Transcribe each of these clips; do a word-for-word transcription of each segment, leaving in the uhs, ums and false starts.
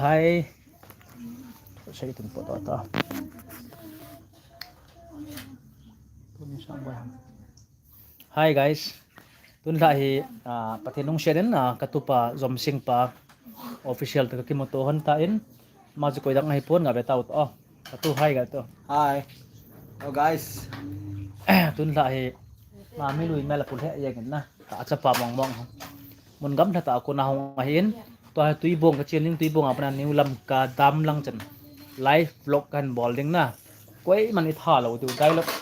Hi. Sei tun po ta ta. Tuni sang ba. Hi guys. Tun la hi, ah, Pathen lungset in, ah, ka tupa Jomsing pa official to ka kimuto hon ta in. Ma chu koi dang ahi pon nga ve tau to. Ka tu hi ga to. Hi. Hello guys. Tun la hi. Ma mi lui mel a pul he yang in na. Ka chapa mong mong. Mun gamla ta kona hung ahin. Tua hi Tuibong ka chen ling Tuibong a pat a New Lamka dam lang chen. Live vlog kan bol ding na. Koiman i tha lou diu dialogue.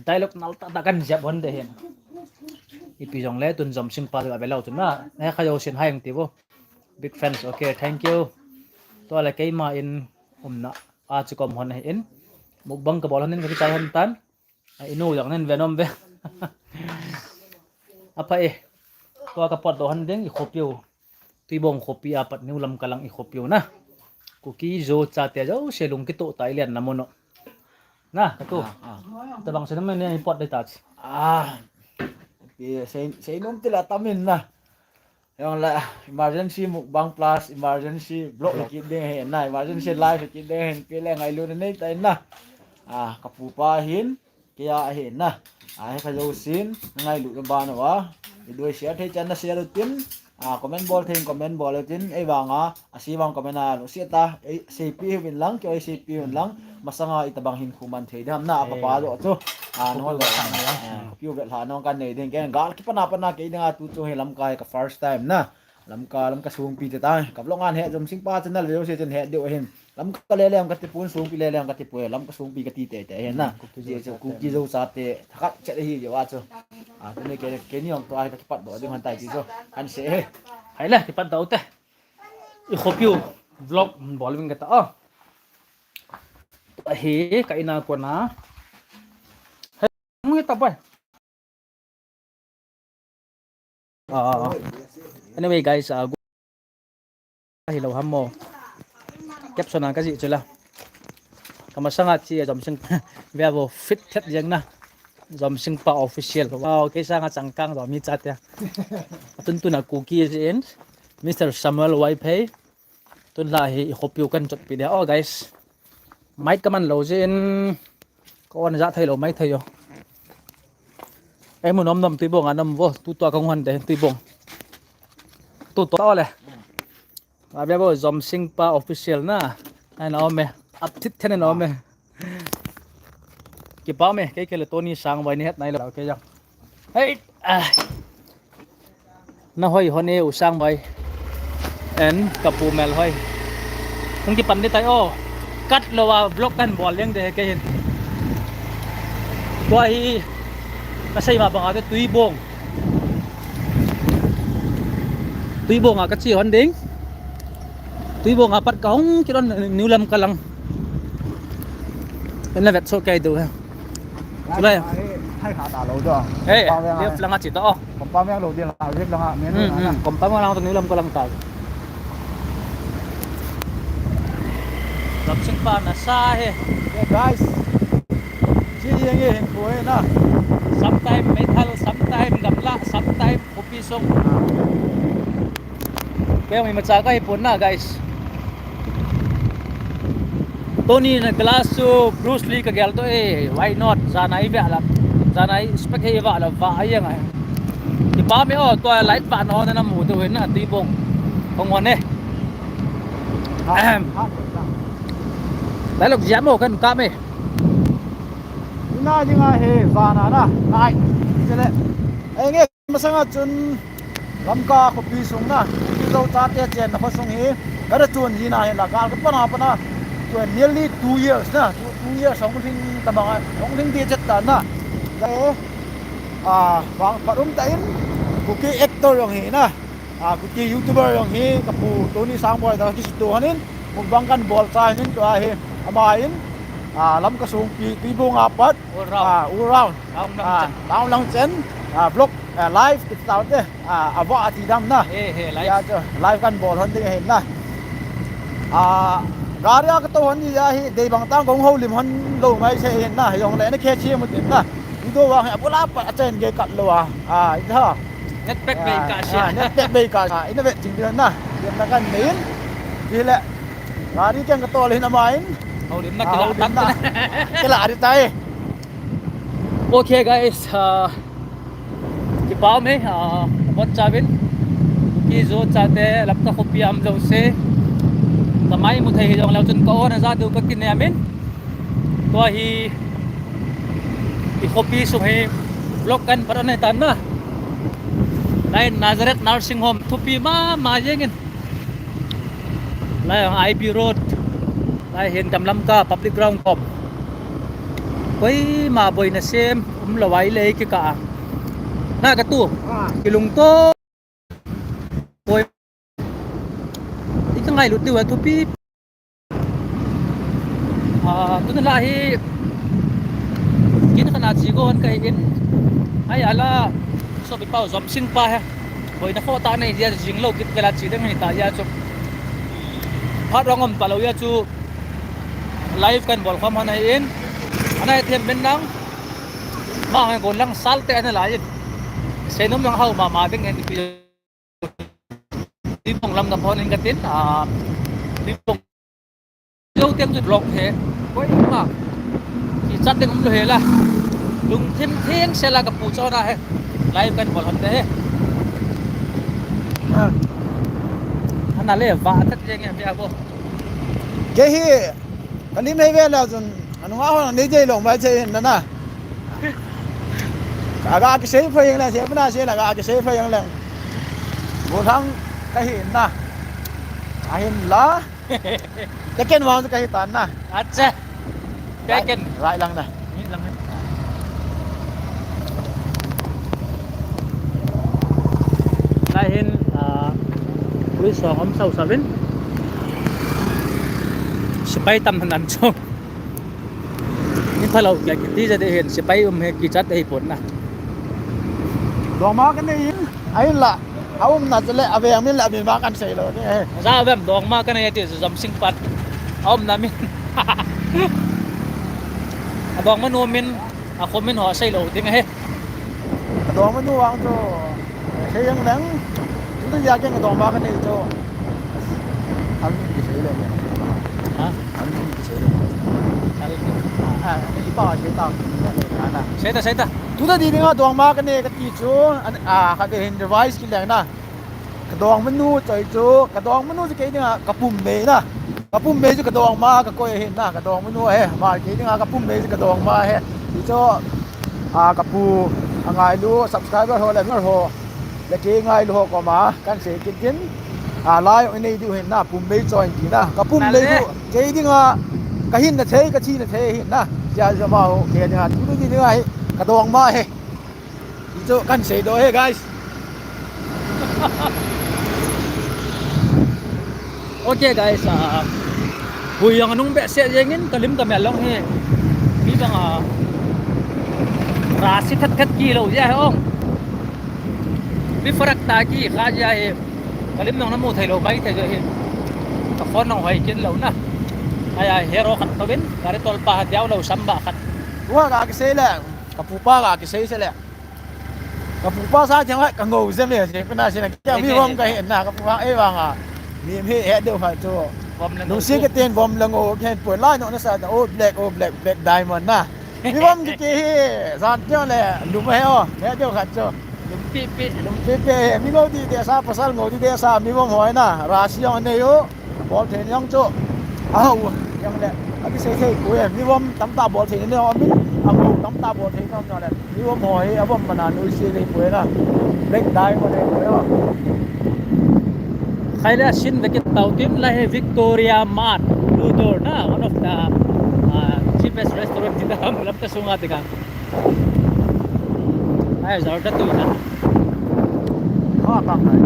Dialogue nal tah tah kan jep hon de hin. Ipi jong le tun Jomsing pa ka ve lou tun na. He kha jousen hi ang ti vo. Big fans. Okay, thank you. Tua le keima in umna a chu kom hon hin. Mukbang ka bol hon in ka kichai hon tan. A inu jong nen ve nom ve. Apha e. Tua ka pot doh hon ding i khopi u. Tuibong khopi a pat New Lamka lang i khopi u na. Kuki Zo chate jouse lung kitoh ta i lian na mun u. Na, ka tu. Ah, ah. Tabang se na men i pot dei ta. Ah. Pi sei, sei nom ti la tamin na. Jong la emergency mukbang plus emergency vlog hi kit ding ahi na, emergency live hi kit ding ahi, pi le ngailut nei ta in na. Ah, ka pu pa hin, kei a ahi na. Ah, he kha jousen, ngailut na ban uva. I doi share thei chan na share utin. Ah, comment bol thei comment bol utin. Ei vang a, a sei vang comment a, lo sei ta. Ei sei pi hin lang, kei ei sei pi hin lang. Masanga i tabang hin khu man thei dam na, a ka pa jo chu. Ah, no lo. Piu vet la no kan nei ding. Ken gal ki pana pana kei ding a tu chu hi Lamka hi ka first time na. Lamka, Lamka sungpi te ta. Ka vlog ngan he Jomsing pa channel ve se chen he deu hin. Lamka le le ka ti pun sungpi le le ka ti pu. Lamka sungpi ka ti te te he na. Kuki Zo chate. Thakat chet hi jo a chu. A, tu ne ke, ke ni ong to ai ka kipat do ding han tai ti chu. Kan se he. Hai le, kipat do te. I khopi u vlog bol ving ka ta. Oh. Hi, ka ina kona. Hey, ngi ta bai. Ah, anyway, guys, ah, gu-, hi lo ham mo. Caption ang kasi chula. Ka masanga chi, ah, Jomsing, ve vo fit thet jeng na. Jomsing pa official. Wow, kei sanga changkang Jomsing chate. Tun tun a Kuki in Mister Samuel Waiphei. Tun la hi i khopi u kan chotpi dia. Oh, guys. Mic ka man lou jeh in ka on ja thei lou mai thei o. Ei mu nom nom Tuibong a nom vo. Tu tua ka ngon de Tuibong. Tu tua le. Ka bia bo Jomsing pa official na. Ai na om e. Up thit then na om e. Kipa me, kei kei le Tony Sangvai ni het nai lo, kei jang. Hei, ah. Na hoi hon e u Sangvai. En ka pu Melhoi. Hung kipan ni tai o. Kat lo a vlog kan bol leng de kei hin. Tua hi, ka sei ma bang a te Tuibong. Tuibong a ka chi hon ding. Tuibong a pat ka hung kit on New Lamka lang. En la vet so kai do ha. Chulai. Hai kha ta lo do. Eh, Compound veng a. Left lang a chi to. Compound veng lo ding la, left lang a, main Hmm, road a na. Hmm. Compound lang to New Lamka lang ta. Jomsing pa nasa he. Yeah, guys. Chi yeng e hin ko he na. Sometime meithal, sometime gamla, sometime khopi sung. Kei mi macha ka hi pon na, guys. Tony na glass chu Bruce Lee ka gel to e, why not? Jana i ve la. Jana i spec hi va la va a yang ai. Kipa me o, tua light va no na mu to na Tuibong. Hong on e. Ahem. Dialogue jam o kan ka me. Ina ding a he, vana na. Nai. Chele. Ei nge masanga chun Lamka khopi sung na, Kuki Zo chate chenna kho sung hi, ka da chun hi na hi la, gal ka pana pana, tu nearly two years na, two, two years hung hing ta bang a, hung hing di chet ta na. Ka e, a, bang parum ta in, Kuki actor jong hi na, a, Kuki YouTuber jong hi, ka pu Tony Sangvai ta kisutu hanin, mukbang kan bol cha hin tua hi, ama in, a, Lamka sungpi, Tuibong a pat, All round. Ah, all round. Round lang Ah, chen. Round lang chen. Ah, vlog, ah, live kiti tau te. Ah, ava ati dam na. He, he, live. Ya, chu, live kan bol hon ding hin na. Ah, gari a ka to hon ni ya hi, dei bang tang kong ho lim hon lo mai se hin na. Jong le na khe chi mu tin na. Video vang hi, abula pa a chen ge kat lo a. Ah, i ha. Net pack bei ka sia. Ah, net pack bei ka. Ah, ina ve ching din na. Yan na kan nei in. Hile. Gari keng katol hin amain. Houlimna Ah, kilah houlimna. Tan. Kilah di tai. Okay guys, uh, kipah ume, uh, bon chavin. Kijo chate, Lamka khopi a um jouse. Kamai mu thei hijongleu chun ka-on a ja diu kakinemin. Tua hi, i khopi sung hi vlog kan pan ahitan na. Lai Nazareth Nursing Home thupi mama jengin. Lai ang I B Road. Lai hin Damlamka Public Ground kom. Koima boina sem umlou a ile kikah a. Na katu. Ah. Kilungto. Boi. Ikangailut diu a thupi. Ah, tuni la hi kin kana chi go an kahin. Ai ala, sopi pau Jomsing pa he. Boina kho ta nei dia jing lou kit kala chi dang ni ta ya chu. Phat rong om pa lou ya chu. Live kan bol khom han ahin. Anai them ben nang. Ma hang gon lang sal te ana lai. Seinom lang hau mama ding hen pi. Dipong lam na phone in katin, ah, dipong. Jou teng chu vlog he. Koima. Kichat ding umlou hela. Lungthim theng sela kapu chona he. Live kan bol hon te he. Ah. Ana le va that jeng he bia bo. Kei hi. Kalim hei ve la chun, anunga hon nei jei lou mai che hin na na. Aga kisei phai jeng le, sei pana sei la, aga kisei phai jeng le. Gollhang kahin na. Ahin la. Second round kahi tan na. Acha. Second. Right lang na. Ni lang na. Lai hin, ah, police ho hom sau sauvin. Sepai tam thanan chu. Ni phalou kiti jat hin sepai um he kichat ahi pon na. Dongma kanei in, ahin la, aumna chu le, aveng min le, amin ma kan sei lou ni he. Ja vem dongma kanei ti chu Jomsing pan. Aumna min. Adongmanu min, akho min ho sei lou ding he. Adongmanu vang chu, sei jeng leng. Tutu ja keng adongma kanei chu. An min kisei le. Ha? An min kisei le. An min. Ah, ah, ni pa sei ta. Ana. Sei ta, sei ta. Tutu di dinga dongma kanei kati chu. An, ah, khat hin revise kit leng na. Kadongmanu choi chu, kadongmanu chu kei dinga kapum mei na. Kapum mei chu kadongma kakoi ahin na, kadongmanu he. Ma kei dinga kapum mei chu kadongma he. Ti chu, ah, kapu, angailu, subscriber ho le ngar ho. Le kei ngailu ho koma, kan sei kit in. Ah, lai jong inei diu hin na, pum mei choi ti na. Kapum mei chu, kei dinga, kahinna thei, kathina thei ahin na. Tia chu amaho, kei dinga, tutu di dinga hi, kadongma he. Chu kan sei doh he, guys. Okay, guys, ah, hui jong anung behseh jengin, kalim kamel jong hi. Mi bang a, rasi that that kilou jeh a hi ong. Mi farak ta kikha jeh a hi. Kalim jong namu thei lou, bai thei jeh a hi. Ka phone jong hoi kit lou na. Ai, ai, hero khat touvin, gari tolpa ha diau lou samba khat. Tua ga kisei le, kapu pa ga kisei se le. Kapu pa sa chang hai kangou jep me, jep na sina kya mi vom kahi na, kapu pa ei vang a. Mi mi he deu khat chu. Vom le ngou. Lungsi katin vom le ngou kahin poi lai no na sa ta, oh black, oh black, black diamond na. Mi vom kiti hi, jan tio le, lum he o, he deu khat chu. Lum pi pi. Lum pi pi, mi ngou ti de sa, pasal ngou ti de sa, mi vom hoi na, rasi jong nei u. Bol thei ni jong chu. Ahao, jong le. Akisei thei poi, mi vom tamtah bol thei ni jong amin. Ahao, tamtah bol thei ni jong le. Mi vom ho hi, avom mana nuisat thei poi na. Black diamond thei poi na. Khai le sin vekit tau tin la hi Victoria Mart, Blue Door na, one of the, uh, cheapest restaurant in the Lamka sunga te kang. Ai, zar ta tu na. Ha, bang hai.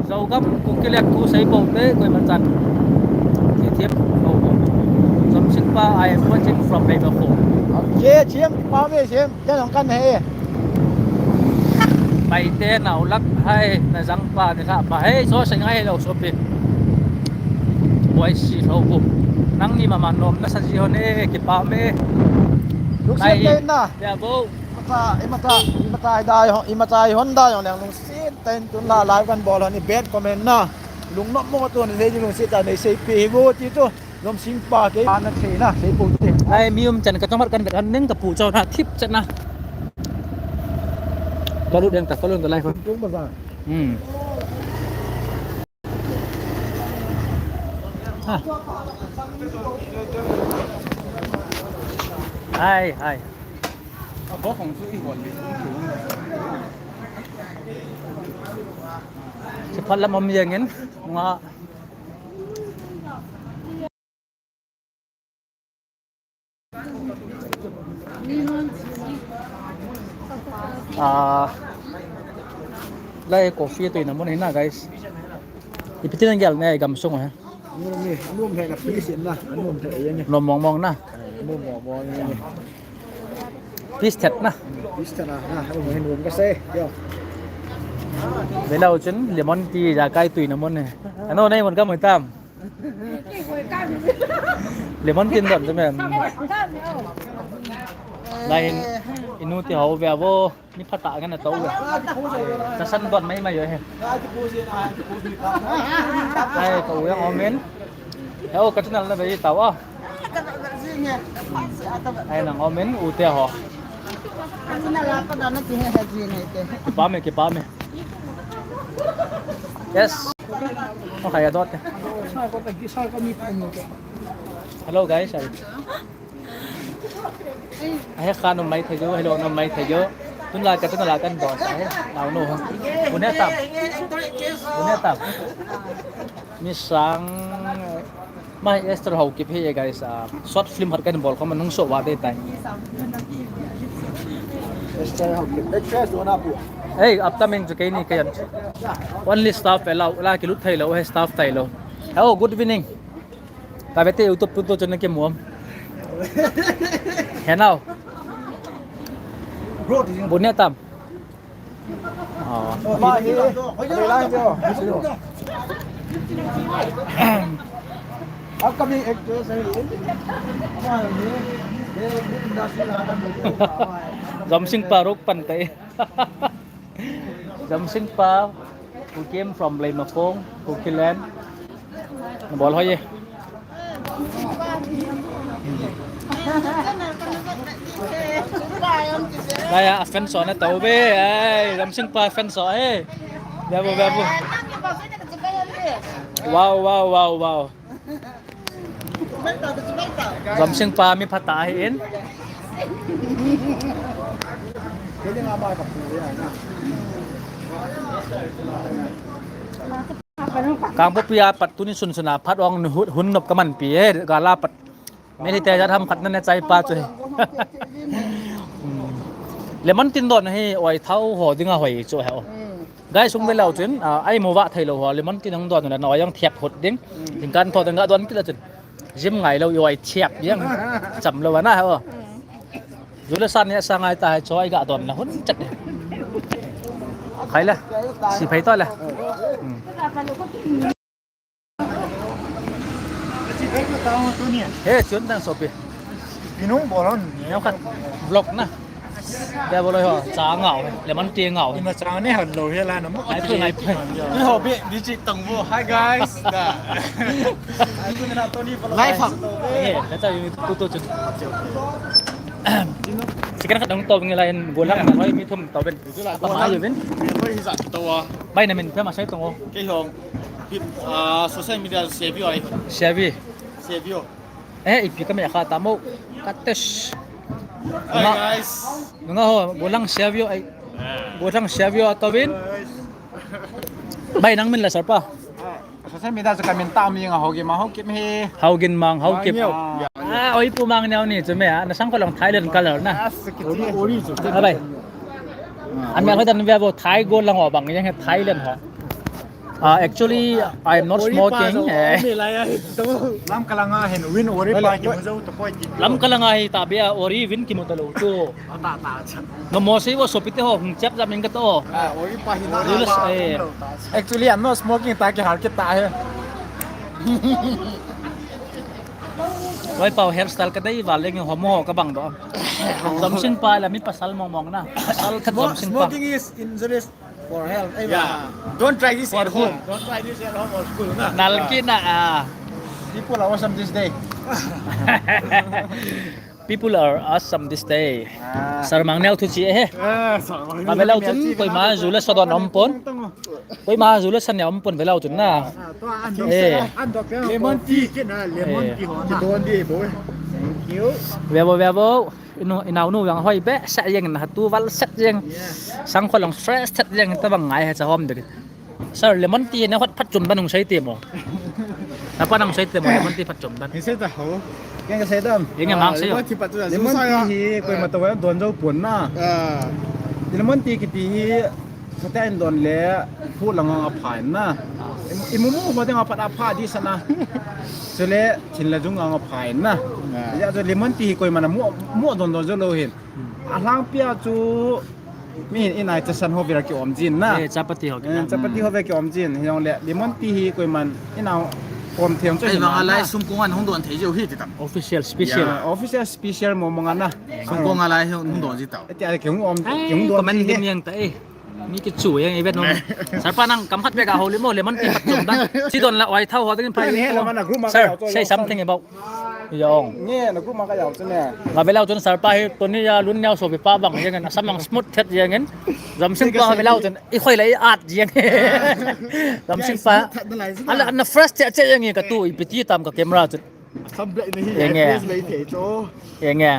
Zogam, Kuki le thu sei pou te, koima chan. Thiem, oh, oh. Jomsing pa, I am watching from Meibakho. Ye, thiem, pa me, thiem, thiem jong kan he. Paite naulak hai, na jangpa, na lhahpa. Hei, so se ngai lo sopi. Boy si lo bu. Nangni mama nom nasa ji hon e, kipah me. Lungset tah in na. Ya bo. Imata, imata, imata hi dai ho, imata hi hon dai ho, lungset tah in tun la live kan bol hon i bad comment na. Lungnom mo tu ni, lungset tah nei seipi hi bo ti tu. Jomsing pa kei pa na thei na, sei po te. Ai, mi um chan ka chomar kan vet an neng ka pu chau na thip chan na. Ka lut deng ta, ka lut ta lai ko. Tung ba za. Hmm. Ha. Hai, hai. Abo kong su i hon ni. Sephat lam um jeng in, nga. Ah, lai coffee tui na mun hi na, guys. Ipi tin gel ne gamsung he. Anu mi, anu mi na please na, anu mi na. Nom mong mong na. Anu mong mong ni. Please that na. Please that na. Na, anu mi nom ka se. Yo. Vela uchin lemon tea ja kai tui na mun he. Ano nei mun ka mun tam. Lemon tea don te men. Lai hin, inu ti ho ve vo, ni phatah ngan a to ve. Tasan don mai mai yo he. Ai, ko yang omen. He o, ka channel na ve ta wa. Ai, nang omen u te ho. Kipah me, kipah me. Yes. Okay, adot. Hello guys. Ai, kha no mai thei jo, hello no mai thei jo. Tun la ka, tun la kan don sai. Nau no. Bune tam. Bune tam. Mi sang. Mai Esther Haokip hi e guys, ah, short film hat kan bol khom nung so wa de tai. Esther Haokip, actress do na pu. Hey, upcoming chu keini kei an. Only staff allow, la kilut thei lo, he staff thei lo. Hello, good evening. Ka vete YouTube tu tu chun ke muam. He nau. Bro, this is Bune tam. Oh. Upcoming actress hai. Jomsing pa ruk pan tai. Jomsing pa who came from Leimakhong, Kukiland. Bol hoi ye. Lai a fan so na tau be, ai, Jomsing pa fan so he. Babu, babu. Wow, wow, wow, wow. Jomsing pa mi phatah ahin. Kangpokpi a pat tuni sunsun a phat ong hun, hun nop ka manpi e, gal a pat. Meitei te jat ham khat na ne chai pa chu he. Hmm. Lemon tea don hi oi thau ho dinga hoi chu he o. Guys, sung ve lou chun, ah, ai mo va thei lou ho, lemon tea nang don na oi ang thiap hot ding. Ding kan tho ding ga don kila chun. Jim ngai lou oi thiap yang. Cham lou na he o. Jule san ya sa ngai ta hai choi ga don na hun chat. Khai la. Si phai to la. Hmm. He, chun dang sopi. Pinung bolon. Neo khat vlog na. Dia boloi ho, cha ngau, lemon tea ngau. Ima cha ne han lo he la na mo. Ngai phu, ngai phu. Ni ho be, di chi tong bo. Hi guys. Da. Live ham. He, ka cha yu tu tu chun. Chicken khat dang to ngi la en golang na loi mi thum to ben. Apa ma yu ben. Loi hi za to wa. Bai na min phe ma sai tong o. Kei hong. Pi-, ah, social media Savio ai. Savio. Savio. Eh, ipi ka me kha ta mo. Kates. Hi, guys. Nunga ho, golang Savio ai. Golang Savio atawin. Bai nang min la sar pa. Social media chu ka min ta mi nga Haogin Mang Haokip hi. Haogin Mang Haokip. Ah, oi pu Mang Neo ni chu me a. Na sang ko lang Thailand color na. Ah, bai. An me ho dan ve bo Thai golang ho bang yang he Thailand ho. Uh, actually, I'm not smoking. Eh. Lamka langa hin win ori pa kimu jou to koi ti. Lamka langa hi tabia ori win kimu talou tu. No mo sei wo sopite ho hung chep jam in ka to. Ah, ori pa hi na. Actually, I'm not smoking, ta kihal kit ta he. Wai pau hairstyle ka dei val leng homo ka bang do. Jomsing pa la mi pasal mong mong na. Pasal ka jomsing pa. Smoking is injurious for health. Eh, yeah. Don't try this at home. Don't try this at home or school na. Nalki na ah. People are awesome this day. People are awesome this day. Ah. Sir Mang Neo thu chi eh. Ah, sir Mang Neo. Ma belau chun koima jule sodon om pon. Koima jule san ya om pon belau chun na. Eh. Lemon tea kina, lemon tea ho na. Don di bo. Thank you. Vebo vebo. Inu inau nu yang hoi be sa yang na tu val set yang. Sang kholong stress set yang ta bang ngai ha cha hom de. Sir, lemon tea ne hot phat chom dan hung sei te mo. Apa nang sei te mo lemon tea phat chom dan. Hi sei ta ho. Keng ka sei dam. Lemon tea phat chom dan. Lemon tea hi koima to wa don jou pon na. Ah. Lemon tea kiti hi kata in don le phu lang a pha in na. I mu mu ho ding a phat a pha di sa na. Sele thin la jung a pha in na. Ya jo lemon tea hi koima na mu mu don don jou lou hin. A lang pia chu mi in ai chasan ho vera ki om jin na. Eh, chapati ho ki. Eh, chapati ho vera ki om jin. Hi jong le lemon tea hi koiman in a om them chu. Ai, hi vang a lai sum kong an hung don thei jeu hi ti tam. Official special. Yeah, official special mo mo nga na. Sum kong a lai hung don ji tau. Ti a ki hung om, ki hung don comment ji kim he. Yang ta eh. Mi ki chu yang i vet nom. Sir pa nang kam khat bek a ho le mo lemon tea phat chom dan. Si don la oi thau ho ding phai. Sir, say something about Yong. Nge, na group ma ka yau chu ne. Nga velau chun sir pa hi, tuni ya lun neo so pi pa bang yang, asam ang smooth thet yang in. Jomsing pa velau chun, i khoi la i at yang. Jomsing pa. Ala, na fresh che che yang ka tu, i piti tam ka camera chun. Asam black ni hi, yang nge. Fresh lai thei chu. Yang nge.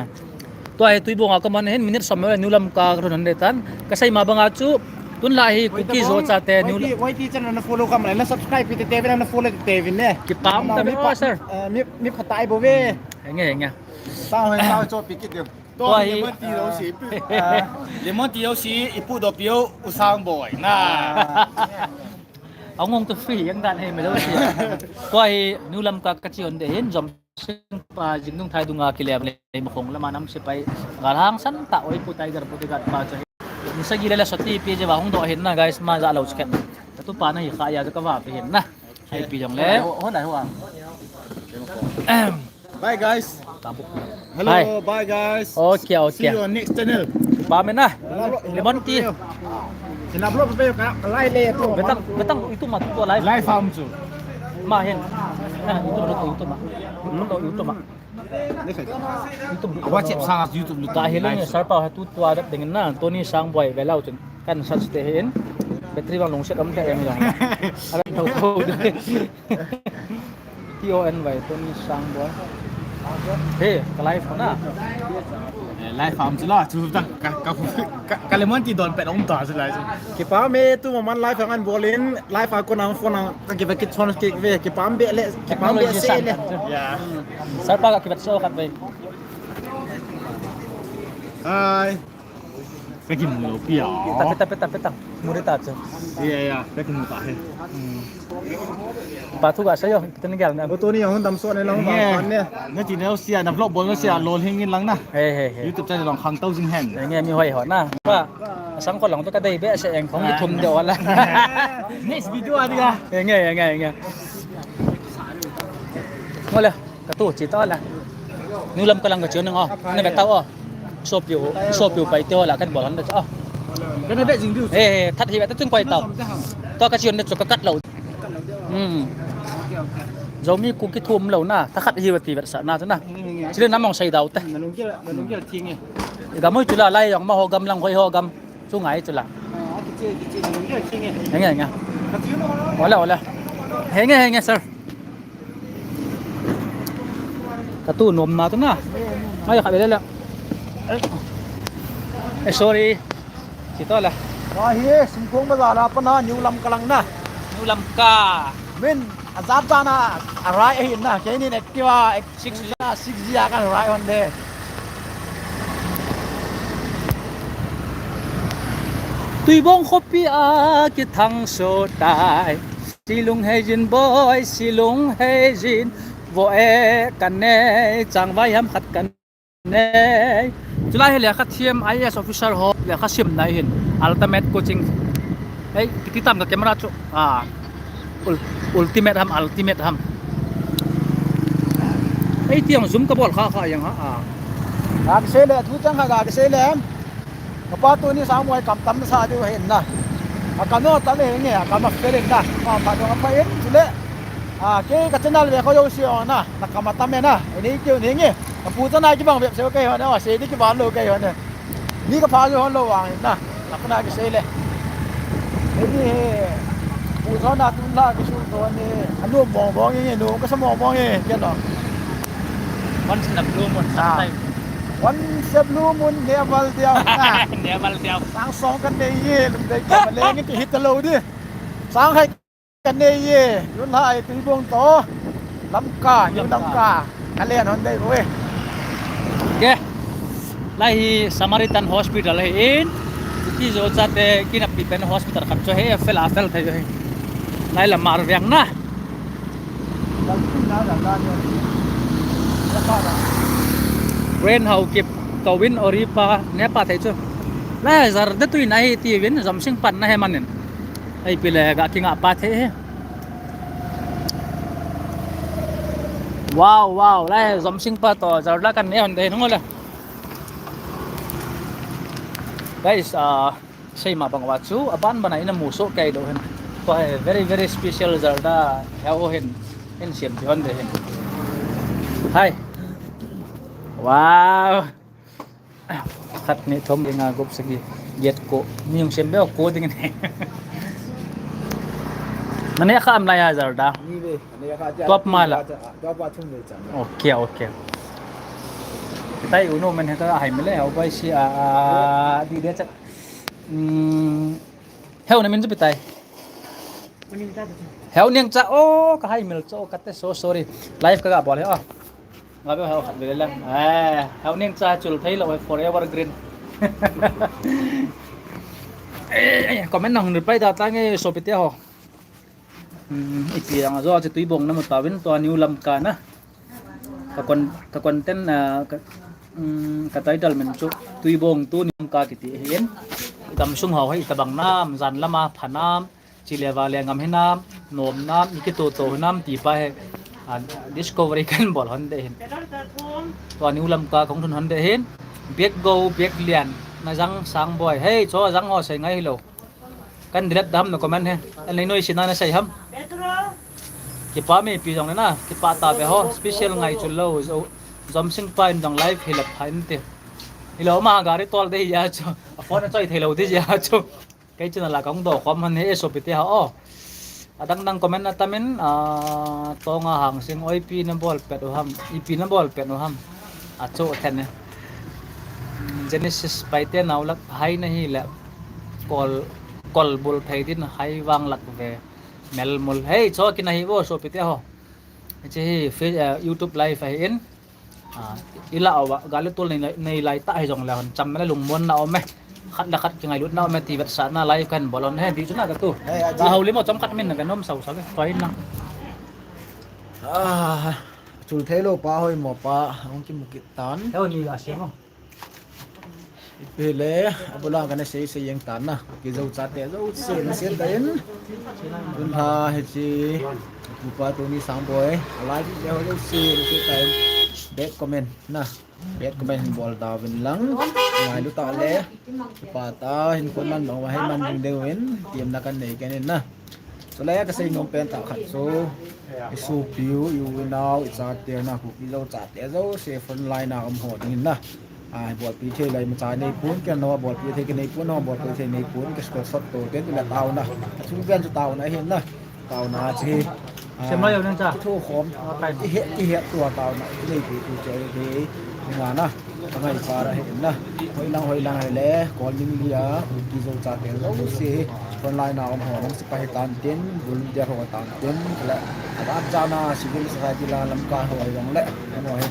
Tua hi Tuibong a ka man hin, minute som le, New Lamka ka run han de tan. Ka sei ma bang a chu, tun la hi, Kuki zo cha te, New Y T, Y T channel na follow kam lai, na subscribe pi te te, na follow te te vin ne. Kipam ta mi pa, sir. Eh, mi, mi phatai bo ve. Henge, henge. Tao hoi, tao cho pi kit deu. Tua hi lemon tea lo si. Lemon tea lo si, ipu do pio, u sang boi. Na. Ang ong to free, yang dan he, me lo si. Tua hi, New Lamka ka chi on de hin, Jomsing pa, jing dung thai dunga kilem le, mo khong lama nam si pai. Gal hang san ta, oi pu tiger, bodyguard pa cho. Ni sa gi le le soti pi je wa hong do hin na, guys, ma ja lo chicken. Ka tu pa na hi kha ya ka wa pi hin na. Hai pi jong le. Ho, ho nai ho a. Bye, guys. Hello, bye, guys. Okay, okay. See you on next channel. Ba me na. Lemon tea. Sina vlog pe ka, ka lai le tu. Betang, betang itu ma tu lai. Lai farm chu. Ma hin. Na, itu ma tu, itu ma. Tu, itu ma. Ni kai. Itu. WhatsApp sa YouTube lu ta. Ka hi le ni sir pa ha tu tua dat ding na. Tony Sang Boy velau chun. Kan sat te hin. Battery bang long set om te em jong. Ala thau thau. T O N Y, Tony Sang Boy. He, ka live na. Eh, live am chu la, chu ta, ka, ka, ka, ka lemon tea don pet om ta chu la chu. Kipah me tu ma man live ang an bol in, live a kon ang phone ang, ka kive kit chon ki ve, kipah be le, kipah be se le. Yeah. Sir pa ka kive so khat ve. Hi. Ka kimu lou pi a. Peta, peta, peta, peta. Mu de ta chu. Ya, ya, ka kimu ta he. Hmm. Pa thu ga sa yo, peta ni gel na. Bo to ni hung dam so ne lang ba pan ne. Na ti ne sia, na vlog bol na sia, lol hing in lang na. He, he, he. YouTube channel long khang tau jing hen. Nge mi hoi ho na. Pa, sang ko long to ka dei be se eng khong i thum de wala. Next video a di ga. Nge, nge, nge. Mo le. Ka tu chi ta la. New Lamka lang ka chi nang o. Na ve ta o. Sopiu, sopiu pai te o la kan bol han da o. Kan ve jing diu. Eh, eh, that hi ve ta chung pai ta. To ka chi on da chu ka kat lo. Hmm. Zomi Kuki thum lo na, ta khat hi ve ti ve sa na chu na. Chile na mong sai dau te. Na lung ki, na lung ki thing e. Ga moi chu la lai yong ma ho gam lang hoi ho gam. Chu ngai chu la. Ngai, ngai. Hola, hola. Henge, henge, sir. Ka tu nom na tu na. Ngai kha bele la. Eh, sorry. Chi to la. Wa hi, Singkong bazar a pa na, New Lamka lang na. New Lamka. Min, ajat jana, arai ahin na. Keini Activa, Six G a kan rai hon de. Tuibong khopi a kithang so tai. Silung hei jin boy, silung hei jin vo e, kan nei, changvai ham khat kan nei. Chulai hi lekha thiam I A S officer ho lekha simna hin ultimate coaching. Ei, kiti tam ka camera chu. Ah. Ul-, ultimate ham, ultimate ham. Ei, tiang zoom ka bol kha kha yang ha. Ah. Ga kisei le, thu chang kha ga kisei le. Kapa tuni sang boy kam tam sa diu hin na. A kam no tam hin nge, a kam a fel hin na. Ma pa dong pa in chule. A ke ka channel ve kho yo si on na. Na kam a tam hin na. Ini kiu ni nge. Ka pu chana kibang ve se kei ho na, se ni kibang lou kei ho na. Ni ka pha jo lou wang hin na. Ka pa na kisei le. Ini he. Pu chana tun la kisu to ni. Anu mong mong nge, nu ka sa mong mong nge, ke no. Once in a blue moon, ah, sometime. Once a blue moon, never diau. Never diau. Sang song kan nei ye, lum dei ka le ngi ti hit lo di. Sang hai kan nei ye, lun hai Tuibong to. Lamka, New Lamka. Lamka. Ka len hon dei ro e. Ke. Lai hi Samaritan Hospital hi in. Ki jo chate kinap pi pen hospital khat chu hi fel a fel thei hi. Lai la mar veng na. Ren hau kip kawin ori pa ne pa thei chu. La zar de tui na hi ti vin zom sing pan na he manin. Ei pi le ga kinga pa thei he. Wow, wow, la zom sing pa to zar la kan ne hon de nung le. Guys, uh, Seima bang uva chu, aban bana ina musoh kei lou hin. Ko hai, very, very special Zarda, heo hin, in siam pi hon de hin. Hai. Wow. Khat ni thum ding a gup sagi. Get ko. Mi hung siam be ko ding ni. Mane kha am lai a Zarda. Ni be, mane kha ja. Top mala. Ja, ja, ja, ja, ja, ja. Okay, okay. Tai unu men heta hai mele, au bai si a, a, di de cha. Hmm. Heo na min chu pi tai. Heo Nengcha, oh, ka hai mel chu, ka te so sorry. Live ka ga bol he, oh. Nga be heo khat le le. Eh, Heo Nengcha chul thei lou, forever green. Eh, comment na hung reply da ta nge sopite ho. Hmm, ipi ang jo chu Tuibong na mu tauvin tua New Lamka na. Ka con-, ka content, ah, ka, um, ka title min chu Tuibong to New Lamka kiti ahin. Gamsung ho hi tabang nam, jan lama pha nam, chile vale ngam hinam, nom nam, ikito to hinam ti pa hi, ah, discovery kan bol hon de hin. Tua New Lamka kong thun hon de hin. Bek go, bek lian, na jang sang boy. Hey, cho jang ho sei ngai lo. Kan delete dam na comment he. An lei noi sina na sei ham. Kipa mi pi jong na, kipa ta be ho. Special ngai chu lo. Zo-, Zom Sing pa in jong live hi la pha in te. Hi lo ma gari tol de ya chu. A phone a choi thei lo de ya chu. Kei chu na la kong do khom han he sopite ha o. Adang dang comment na tamin, ah, Tonga Hangsing oi pi na bol pet u ham. Ipi na bol pet u ham. A chu then e. Genesis Paite naulak hai na hi le. Kol, kol bul thei din hai vang lak ve. Mel mul. Hey, cho kina hi vo sopite ho. Hiche hi Face-, eh, YouTube live ahi in. Ah, ila awa, gali tol nei, nei lai ta hi jong le hon cham le lungmon na om e. Khat le khat kingailut na om e ti vetsahna live kan bol on he, di chu na ka tu. Hey, aji. Ka hau limo chom khat min na ka nom sau sau e. Pai na. Ah, chul thei lo pa hoi mo pa, hung kimu kit tan. Heo ni a se mo. Ipi le, abula kana sei sei jeng tan na. Kijo chate jouse, na sei ta in. Tun ha hiche, tupa Tony Sangboi. Alai le ho jouse, na sei ta in. Bad comment na. Bad comment hin bol tauvin lang. Ngailu ta le. Tupa ta hin kon man bang wa hin man ding ding win. Tiam na kan nei kan in na. Chule ka sei nom pen tah khat chu, i sopi u, i u i nau, i chate u na, Kuki Zo chate jouse front line a um ho ding in na. A, bolpi thei lai ma cha nei pon, ken no bolpi thei ke nei pon, no bolpi thei nei pon, ke screenshot to ten la taona. A chung pen chu taona hin na. Taona chi. A, sem lai yo nang cha. Thu khom. A, kai. I he, i he tua taona. I nei pi tu che de. Nga na. Ka ngaicha ra hi na. Hoilang, hoilang hi le, Kol Mingli a, Kuki Zo chate jouse hi, front line a um ho, nam sepai tan tin, volunteer ho tan tin, le, a vat chana, civil society la, Lamka ho jong le, mo hi.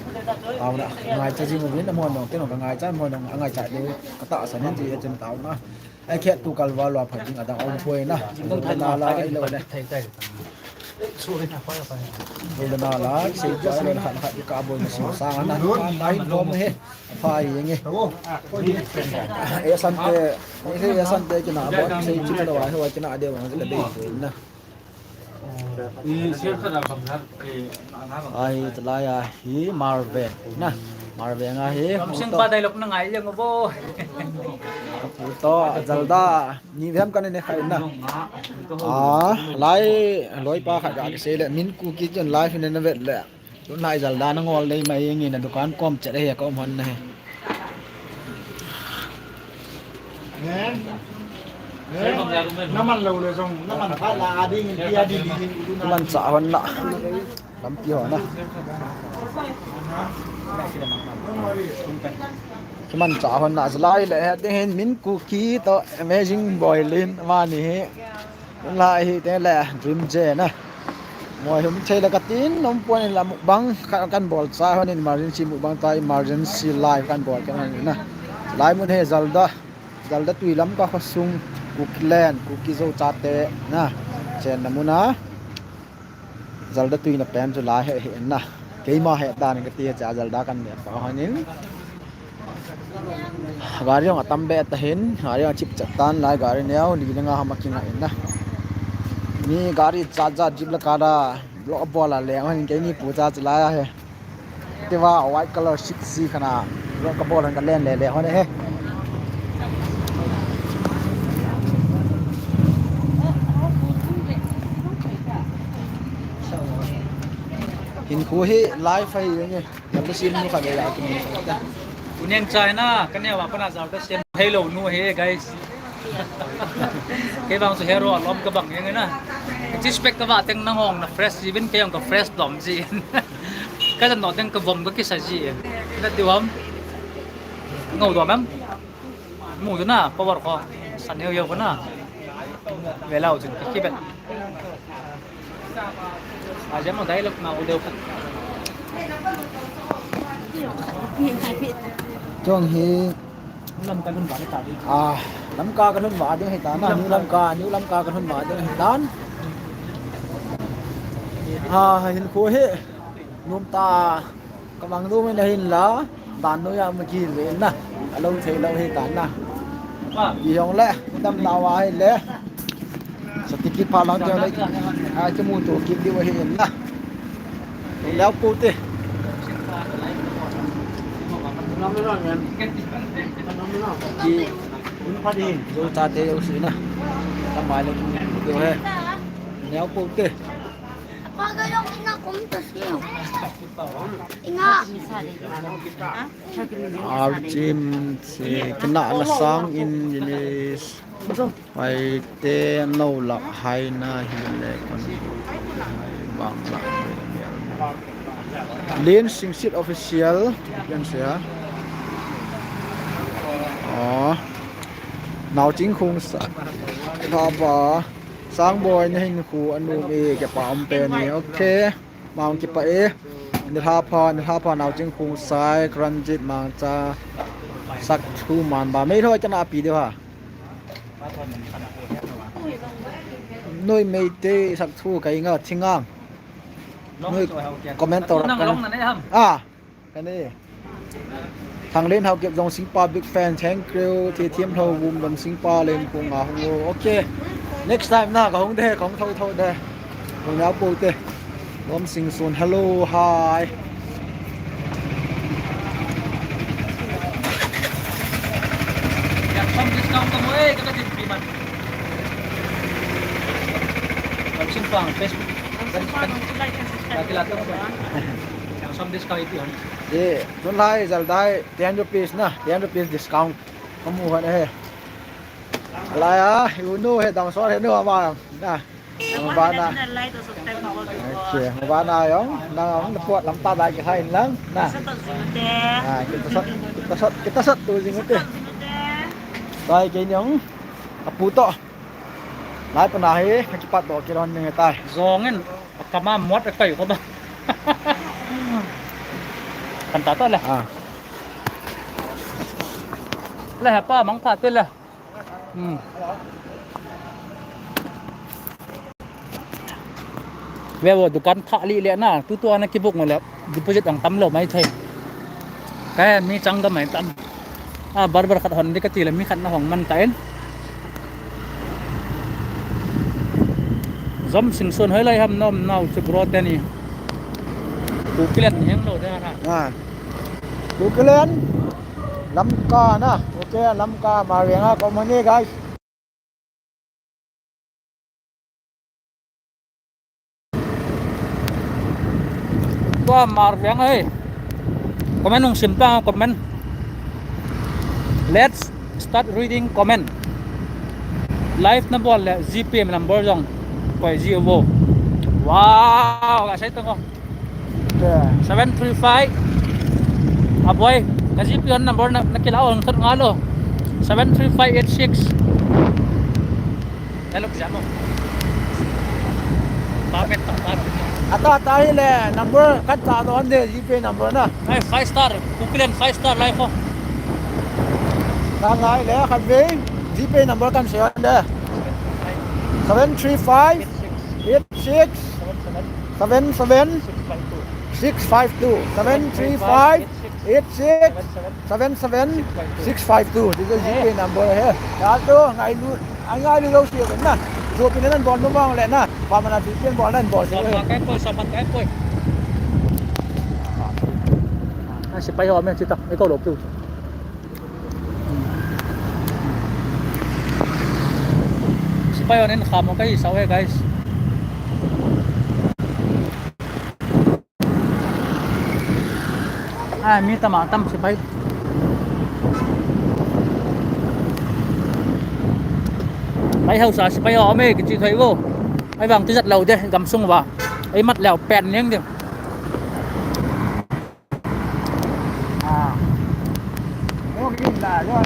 Taona, ngaicha jing uvin, mo nong, tin ka ngaicha, mo nong, a ngaicha de, ka tahsan in, ti a chen taona. Akhet tu kalval lua phat ding adang um poi na. Dona la ilo le. Dona la sei tu ilo le khat khat ka boi na sing sang ana. Ka nai dom he. Phai yeng e. E san te, e san te kina boi sei tu lo ai ho kina de wang le be na. Ahi, tulai a hi Marve na. Marve nga hi. Sing pa dialogue na ngai leng bo. Pu to Jalda ni vem kan ne khai na. A, lai loi pa khat ga sei le min Kuki chun live ne na vet le. Tun lai Jalda na ngol dei mai ngi na dukan kom chet he kom hon na he. Naman lo le jong, naman pha la a ding, pia di di. Kiman cha hon na. Lampi hon na. Kiman cha hon na. Jalai le he ding hin min Kuki to amazing boy lin mani he. Lai hi te le dream je na. Moi hum thei le ka tin nom puan in la mukbang ka kan bol cha hon in emergency mukbang ta emergency live kan bol kan na. Lai mun he Jalda. Jalda tui lam ka khosung Kukiland, Kuki Zo chate na. Chen na muna. Jalda tui na pen chu lai he he na. Keima he dan ka ti cha Jalda kan ne pa hon in. Gari jong atam be ta hin, gari jong chip chat tan lai gari neo, li le nga hama kinga in na. Ni gari cha cha jeep la ka da, block bol a le, han ke ni pu cha cha lai a he. Te va white color six si khana, block ka bol han ka len le le hon he. Hin khu hi live hi nge. Jalda sem nu khat le la tu ni ta. Kuneng chai na, ka neo a kona Jalda sem thei lo nu he, guys. Kei bang chu hero alom ka bang yang na. Ka chi spec ka va teng nang hong na fresh ji vin kei hong ka fresh dom ji. Ka jan no teng ka vom ka kisa ji. Na ti vam. Ngau dom em. Mu tu na, power ko. San heo heo ko na. Ve lau chun ka ki bet. A jam dai lok na u deu khat. Chong hi. Lamka nun ba ta di. Ah, Lamka ka nun ba ding hi ta na, New Lamka, New Lamka ka nun ba ding hi ta. Ah, hin khu hi. Num ta. Ka mang dum in ahin la, dan noi a ma kil ve na, a lo thei lo hi ta na. Ti jong le, dam na wa hi le. Sa ti kit pha lang te le. A ki mu tu kit di wa hi na. Leo pu te. Ki, zo ta te yo si na. Ta mai le ki mu tu he. Leo pu te. Apa ga yung ina kum ta siyo. Archim si kena la sang in English. Pai te no lak hai na hi le kon hai bang la. Lin Singsit official kan sia. Oh. Nau ching khung sa. Ba ba. Sang boy na hin khu anu e ke pa am pe ni. Okay. Mang kipa e. Nilhapha, nilhapha nau ching khung sai, Kranjit mang cha. Sak thu man ba. Mei lhoi kana pi de ha. Noi mei te sak thu kai nga thingang. Noi comment to rak kan. Ah. Kani. Thanglen Haokip Dong Singpa big fan, thank you. Thi Thiam Lho Vum Dong Singpa Len Kung a hung o. Okay. Next time na ka hung de, ka hung tho tho de. Hung ya po te. Dom Sing Sun, hello, hi. Yang som discount ka mo eh, ka ka tin pi man. Dom Singpa Facebook. Dom Singpa, don't you like and subscribe? Yang som discount itu han. Ye, tun lai Jaldai ten rupees na, ten rupees discount. Kamu hon e. Lai a, you know he dang sor he no ama na. Mabana. Okay, mabana yong. Na ang na pot lam ta dai ke hai lang na. Ah, kita sat, kita sat, kita sat tu jing te. Dai ke nyong. Apu to. Lai pana hi, kipat do kiron ning tai. Jong in. Kama mot a kai ko ba. Kan ta ta le. Ah. Le ha pa mang pha te le. Hmm. Ve vo, dukan thah li le na, tutua na kibook mo le, deposit ang tam lou mai thei. Ka mi chang ka mai tam. A, barber khat hon di kati le mi khat na hong man ta in. Jom Singson hoilai ham nom nau chu bro teni. Kukiland heng lou de ha. Ah. Kukiland. Lamka na. Okay, Lamka Marveng a company, guys. Tua Marveng ahi. Comment hung sim tang, comment. Let's start reading comment. Live na bol le GPay number jong koi ji uvo. Wow, ka sei tang o. Seven three five. Aboi, ka GPay number na, na kila on thot nga lo. Seven three five eight six. Hello, Jamo. Pamet ta, pamet. Ata, ata hi le number kan ta do ande GPay number na. Ai, five star, Kukiland five star life ho. Ka ngai le khat ve GPay number kan sei ande. Seven three five eight six seven seven six five two. Seven three five eight six seven seven six five two. This is GPay number he. Ya to, ngailu, ngailu lou si na. Jopi nan bol mo bang le na. Pamana GPay bol nan bol si. Sa pat kai poi, sa pat kai poi. Ah, sepai ho amen sita. Ikaw lou tu. Sepai hon in kham kahi sao e, guys. Ah, mi tam a tam sepai. Mai hausa sepai ho me kichi thoi vo. Ahivang tijat lou de gamsung uva. Imat leu pen ning de. Ah. Mo ki la yo.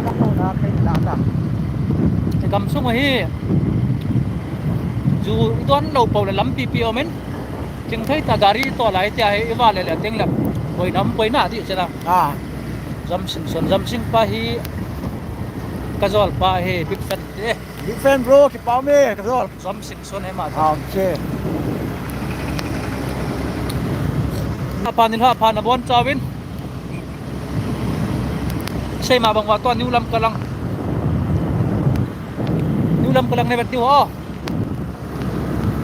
Ka ko na kai la ta. Gamsung hi. Ju don lou pou le lampi pi omen. Chingthei ta gari to lai tia hi iva le le ting le. Boina um boina di chela. Ah. Jom Singson, Jom Sing pa hi. Ka jol pa hi big fan de. Big fan bro, kipa me, ka jol. Jom Singson he ma. Ah, okay. Apa ni ha pa na bon chawin. Sei ma bang uva tua New Lamka lang. New Lamka lang ne vet diu ho.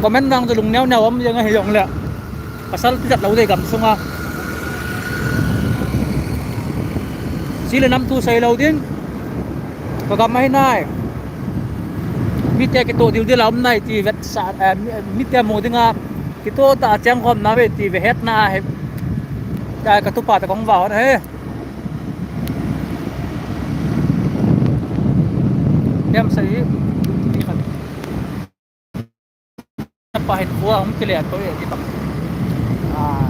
Comment nang chu lung neo neo um jeng ahi jong le. Pasal tijat lou de gamsung a. Chi le nam thu sei lou ding. Ka gam ahi nai. Mite kitoh diu dil a um nai ti vet sa, eh, mi, mite mu ding a. Kitoh ta cheng khom na ve ti ve het na he. Ka, ka tupa ta kong va hon he. Niam sa i. Ti khat. Pa hin khua hung kile to e ti tam. Ah.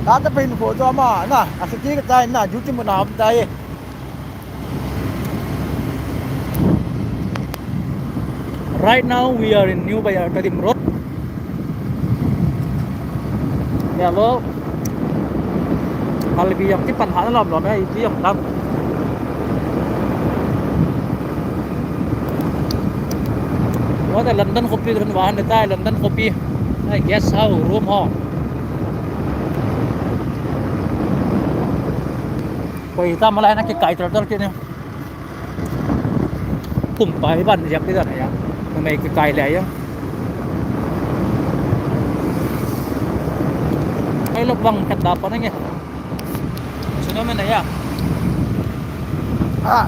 Tata pa hin khua to ama na, a siti ka tai na, duty mun a um tai. Right now we are in New Bayaltadim Road. Hello. Kalbi jong kipan hah lom lom e, iti jong tam. What a London khopi kan vahan tai, London khopi. Ai guest house room ho. Koi ta malai na kikai tor tor kini. Kum pa hi ban jap di dan ya. Numei kikai le ya. Ai lok bang khat da pa na nge. Suno me na ya. Ah.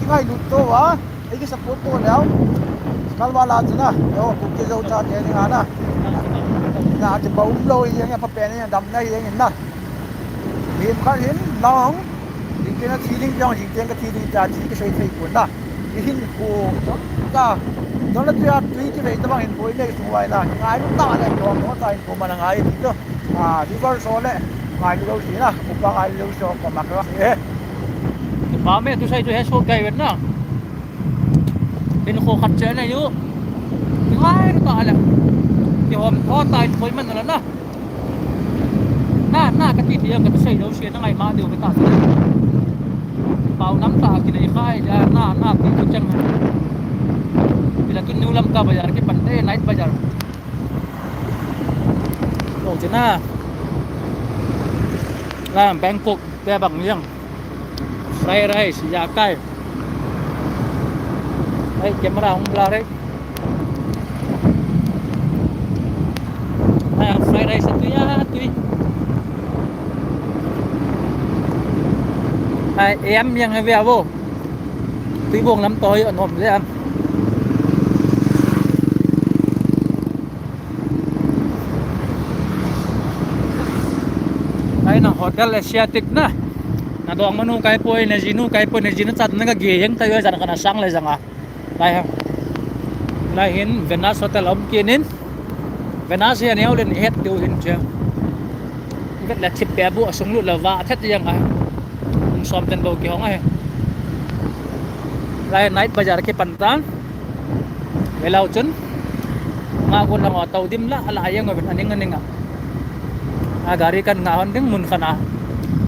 Ngai lut to wa. Ei ki support to leu. Kalwa la chu na. Yo, Kuki Zo chate ni nga na. Na ti pa um lou hi yang ya pa pe ni dam na hi yang na. Hin khat hin long. Jingteng a thi ding jong, jingteng ka thi ding ta, thi kisei thei pon na. I hinkho, ta, don la tuya tui kivei tabang hinkho i nei sung uva na. Ngai lu ta le, don mo ta hinkho man a ngai ti chu. A, river so le, ngai lu lo si na, upa ngai lu lo so, ko mak lo. Eh. Kipa me, tu sai tu he so kai vet na. Hinkho khat che nei u. Ngai lu ta le. Kihom tho ta hinkho i man la na. Na, na, ka ti ti ang ka sei lo sia na ngai ma diu ka ta. Pau na ta kinei khai ja na na ti tu chang. Bila tu New Lamka bazar kipan te, night bazar. Lo china. La Bangkok te bang yang. Fried rice, ya kai. Ai, camera hung blur ai. Ai, fried rice tu ya, tu. Ai, em yang hai ve vo. Tui bong lam to hi anom le. Ai na Hotel Asiatic na. Na dong manu kai poi, na jinu kai poi, na jinu chat na ka ge yang ta yo jan kana sang le janga. Lai ha. Lai hin Venus Hotel om kinin. Venus hi aneo len het deu hin che. Vet la thip pe bu asung lut la va thet yang ai. Som ten bo ki hong ai. Lai night bazar kipan tan. Velau chun. Nga gon lang auto dim la, ala yang ven aning aning a. A gari kan nga hon ding mun khana.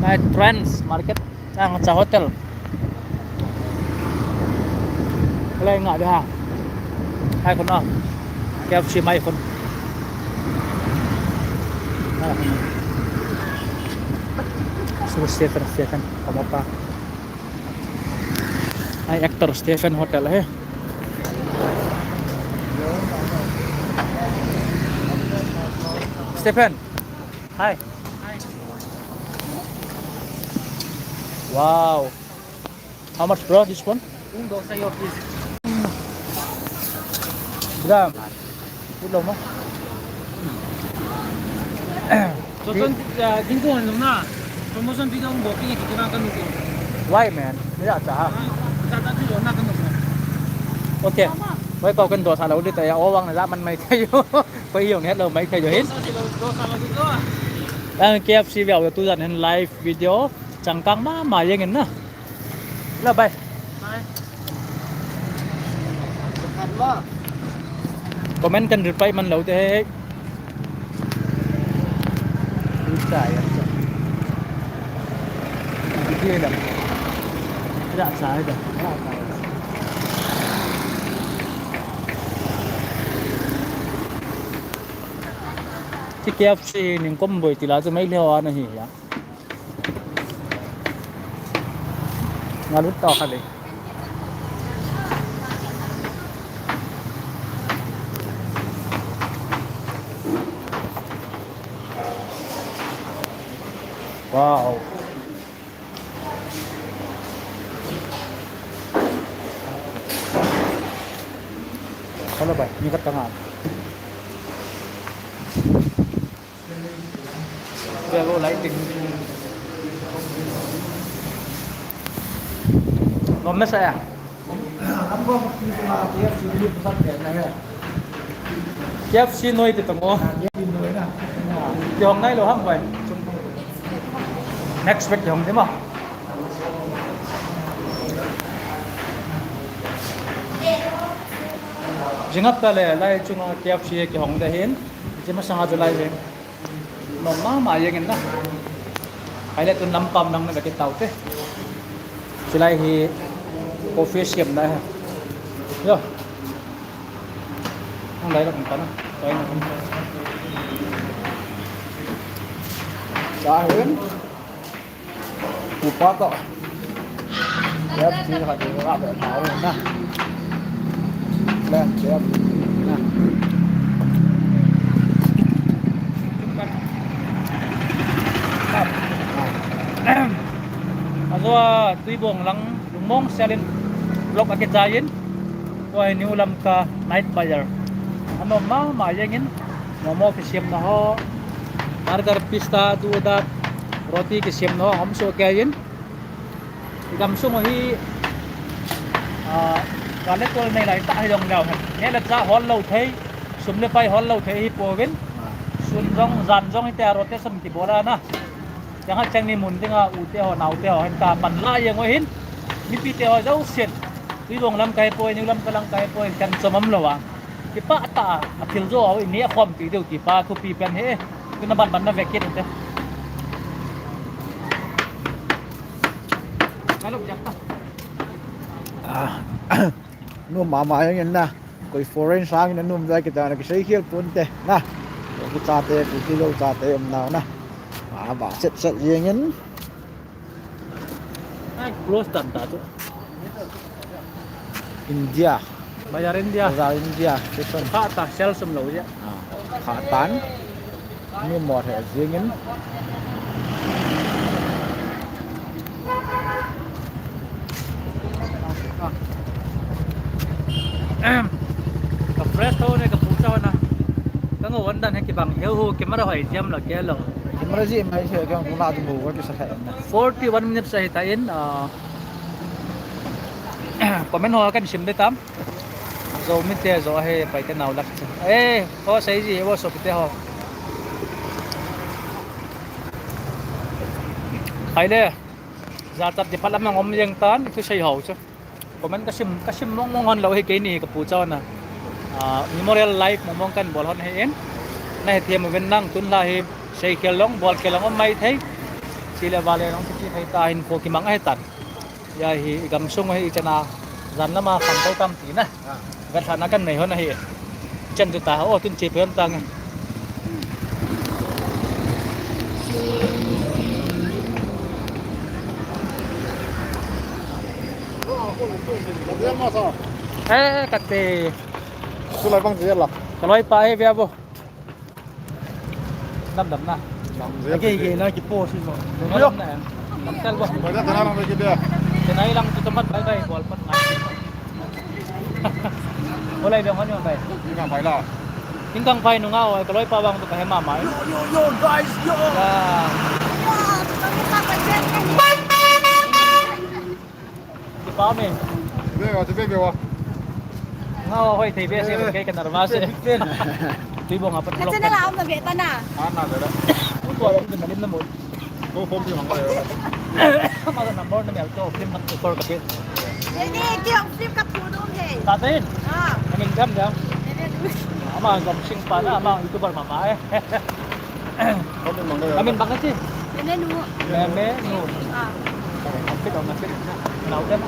Lai Trends Market. Ang cha hotel. Lai nga de ha. Hai khun a. K F C mai khun. So Stephen, Stephen, kamu apa? Hai actor Stephen Hotel hai. Stephen. Hai. Wow. How much, bro, this one? Un dosa yo, please. Bro, put lo mo. So, so, uh, ding ko na. Promotion video ang booking, ito na kami ko. Why, man? Wala sa ha. Ah, sa ta video na kami ko. Okay. Why pa kan dosa lo di tayo? Awang na laman mai tayo. Koi yung het lo mai tayo hin. Dosa lo, dosa lo dito. Ang K F C view tu jan hin live video. Changkang mama jeng in na. Lo, bye. Bye. Comment kan reply man lo te. Hi cha ya cha. Video lam. Ya cha ya. Chi K F C ning kom boi ti la chu mai leo ana hi ya. Nga lut tao kha le. Wow. Hello, bhai. Ni khat ka nga. Yellow lighting. Nomsa ya. K F C noi te tong o. Kihong nai lou ham bai. Next week kihong te ma. Jing hapta le lai chunga K F C kihong te hin. Jing masanga chu lai jing. Nom mama jeng in na. Ahile tun lam pam lang na kit tau te. Chulai hi coffee siam na. Yo. Ang lai la kung kana. Lai na kung kana. Sa hin. Upa to. K F C khat chu ka ve tau na. Plan K F C na. Ajo a Tuibong lang lungmong selin vlog akichai in. Koi New Lamka night bazar. Anom mama jeng in. Momo kisiam na ho. Burger, pista, duda, roti kisiam na ho. Hom so kei in. I gamsung u hi, ah, gal le tol nei lai tah hi jong leu hen. Neh le chah hol lou thei, sum le pai hol lou thei hi pouvin. Sun jong, jan jong hiti a rotation kibol a na. Chang a chang ni mun ding a u te ho, nau te ho, hin ta pan la jeng u hin. Mipi te ho jousen. Tuibong lam kahi poi, New Lamka lam kahi poi, kan chom um lou a. Kipah tah a, athil jo ho, i neh khompi diu ti pa, thupi pen hi. Tuna ban ban na ve kit u te. Hello, jak ta. Ah, nom mama jeng in na. Koi foreign sang in na nom jeng kita na kisei khel ponte na. Koi chate, koi kilo chate um nau na. Ah, ba set set jeng in. Ai, close tan ta tu. India. Bazar India. Bazar India. This one. Kha ta sel sum lo ya. Ah, kha tan. Ni mo he jing in. Em. Ka fresh tho ne ka pu tho na. Ka ngo wan dan he kibang he hu camera hoi jam la ke lo. Camera ji mai se ka pu na du mo ka kisa thai na. Forty-one minutes ahi ta in, ah, comment ho kan sim de tam. Zo mi te zo he pai te nau lak. Eh, ho sei ji wo so pi te ho. Hai le. Za tap di pala mang om jeng tan, tu sei ho chu. Comment ka sim, ka sim mong mong hon lo hi keini ka pu chau na. Ah, memorial live mong mong kan bol hon hi in. Na hi thiam ven nang tun la hi sei khel long, bol khel long om mai thei. Sile vale long ki thei ta hin ko ki mang ai tan. Ya hi i gam sung hi i chana jan lama kham kai tam ti na. Ah. Gat thana kan nei hon ahi. Chen tu ta, o, tun che pen tang. Eh, kate. Sulai bang je la. Kaloi pa he via bo. Dam dam na. Dam je. Age ge na ki po si so. Yo. Dam tel bo. Bai da tana lang ki dia. Tena lang tu tempat bai bai bol pat na. Boleh dong hon bai. Ni kang bai la. Ni kang bai nunga oi kaloi pa bang tu ka he mama. Yo, yo, yo, guys, yo. Ah. Kipa me. Be wa, be be wa. Nga wa hoi thei be se ke ka nervous se. Tui bong apa. Ka channel a um na be ta na. Ah, na be da. Ko ko lam na lim na mo. Ko phone pi mang ka. Ma ka number na me to film na ko ka ke. Ye ni ki ang film ka pu dum he. Ta tin. Ah. Amin gam da. Ama gam sing pa na, ama YouTuber mama eh. Amin bang ka chi. Meme nu. Meme nu. Ah. Ang pit, ang pit. Nau dem.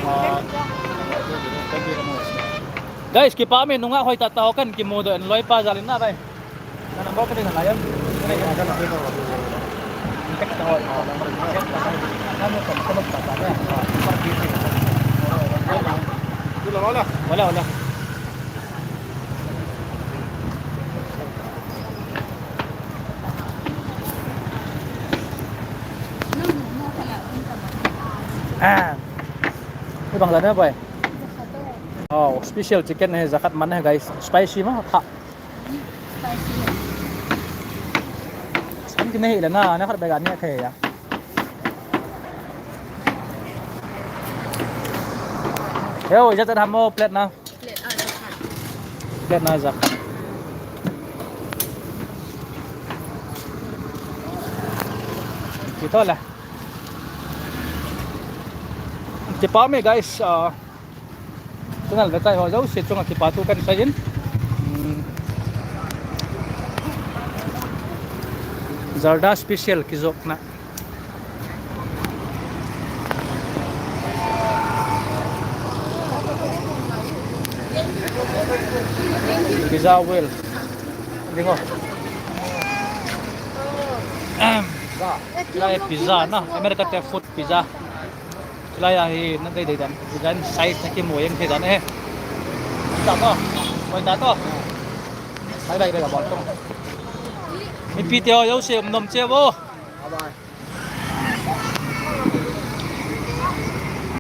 Ah. Guys, kipa me nunga hoi ta ta ho kan kimu do en loi pa jalin na bai. Na number ka ding na yan. Text ta ho. Number ka, ka pa ta. Wala, wala. Ah. Ni bang la na boy. Oh, special chicken hai, jakhat man hai guys. Spicy ma kha. Spicy. An kine hi le na, na khat bega ni khe ya. Yo, ja ta mo plate na. Plate na jakhat. Kito la. Kipa me guys, ah, channel vetai ho jouse chunga kipa thu kan sei in. Hmm. Zarda special kijop na. Pizza well. Dingo. Ahem. Lai pizza na. America te food pizza. Lai ahi na dei dei dan. Design size na kimu jeng thei dan eh. Ta to. Koi ta to. Bye bye bye bye to. Mipi te ho jouse um nom cheh vo. Bye bye.